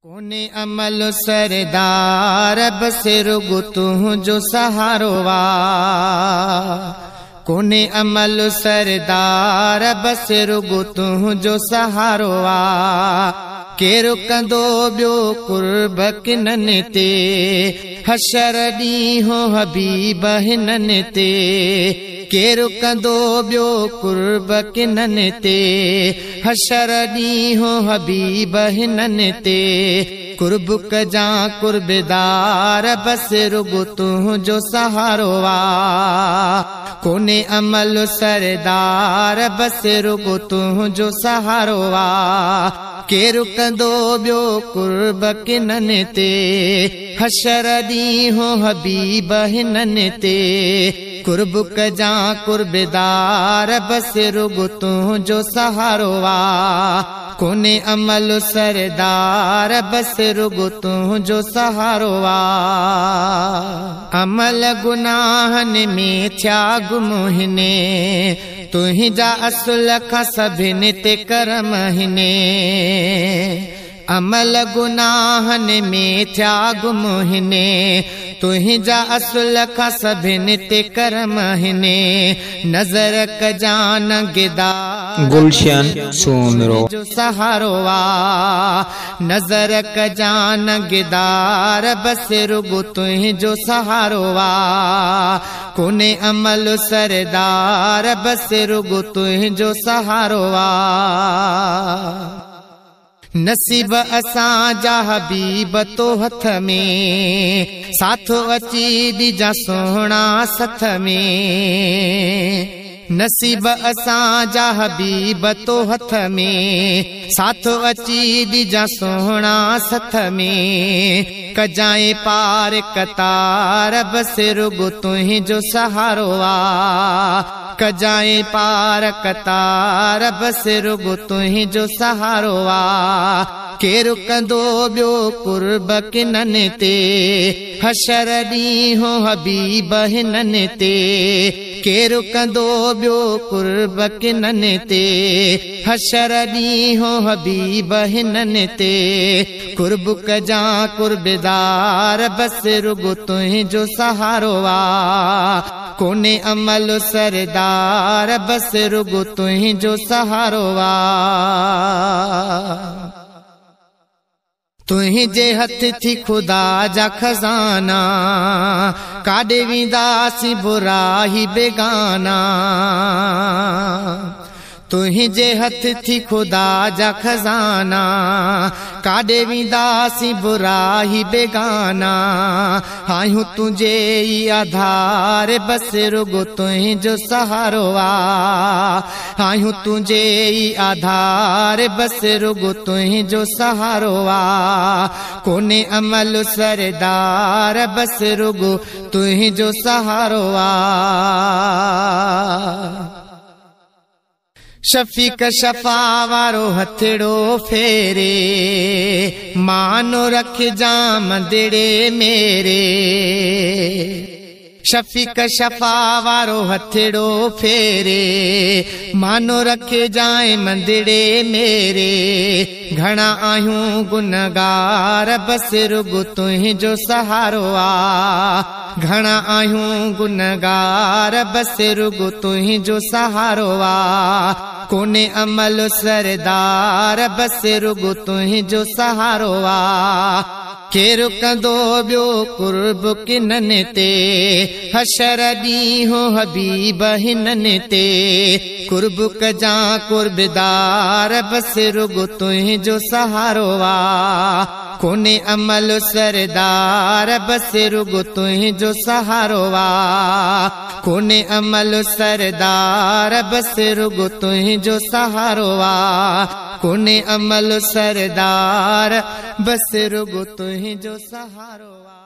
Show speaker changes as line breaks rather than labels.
कोन्हे अमल सरदार बसि रुगो तुंहिंजो सहारो आ। कोन्हे अमल सरदार बसि रुगो तुंहिंजो सहारो आ। केरु कंदो ॿियो कुर्ब किननि ते, हशर ॾींहुं हबीब हिननि ते। केरु कंदो ॿियो कुर्ब किननि ते, हशर ॾींहुं हबीब हिननि ते। कुर्ब कजां कुर्बदार बसि रुगो तुंहिंजो सहारो आ। कोन्हे अमल सरदार बसि रुगो तुंहिंजो सहारो आ। केरु कंदो ॿियो कुर्ब किननि ते, हशर ॾींहुं हबीब हिननि ते। कुर्ब कजां कुर्बदार बसि रुगो तुंहिंजो सहारो आ। कोन्हे अमल सरदार बसि रुगो तुंहिंजो सहारो आ। अमल गुनाहनि में थिया गुम हिने, तुंहिंजा असुल खां सभिनी ते करम हिने। अमल गुनाहनि में थिया गुम हिने, तुंहिंजा असुल खां सभिनी ते करम हिने। नज़र कजां नंगदा
गुलशन सूमरो
जो सहारो आ। नज़र कजां नंगदार बसि रुगो तुंहिंजो सहारो आ। कोन्हे अमल सरदार बसि रुगो तुंहिंजो सहारो आ। नसीब असांजा हबीब तो हथ में, साथ अची ॾिजां सुहिणा सथ में। नसीब असांजा हबीब तो हथ में, साथ अची ॾिजां सुहिणा सथ में। कजाए पार कतार बसि रुगो तुंहिंजो सहारो आ। कजाए पार कतार बसि रुगो तुंहिंजो सहारो आ। केरु कंदो ॿियो कुर्ब किननि ते, हशर ॾींहुं हबीब हिननि ते। केरु कंदो ॿियो कुर्ब किननि ते, हशर ॾींहुं हबीब हिननि ते। कुर्ब कजां कुर्बदार बसि रुगो तुंहिंजो सहारो आ। कोन्हे अमल सरदार बसि रुगो तुंहिंजो सहारो आ। तुंहिंजे हथ थी खुदा जा खज़ाना, काॾे वेंदासीं बुरा ही बेगाना। तुंहिंजे हथ थी खुदा जा खज़ाना, काॾे वेंदासीं बुरा ही बेगाना। आहियूं तुंहिंजे ई आधार बसि रुगो तुंहिंजो सहारो आ। आहियूं तुंहिंजे ई आधार बसि रुगो तुंहिंजो सहारो आ। कोन्हे अमल सरदार बसि रुगो तुंहिंजो सहारो आ। शफ़ीक शफ़ा वारो हथड़ो फेरे, मानो रखजां मंदिड़े मेरे। शफ़ीक शफ़ा वारो हथड़ो फेरे, मानो रखजांइ मंदिड़े मेरे। घणा आहियूं गुनहगार बसि रुगो तुंहिंजो सहारो आ। घणा आहियूं गुनहगार बसि रुगो तुंहिंजो सहारो आ। कोन्हे अमल सरदार बसि रुगो तुंहिंजो सहारो आ। केरु कंदो ॿियो कुर्ब किननि ते, हशर ॾींहुं हबीब हिननि ते। कुर्ब कजां कुर्बदार बसि रुगो तुंहिंजो सहारो आ। कोन्हे अमल सरदार बसि रुगो तुंहिंजो सहारो आ। कोन्हे अमल सरदार बसि रुगो तुंहिंजो सहारो आ। कोन्हे अमल सरदार बसि रुगो तुंहिंजो सहारो आ।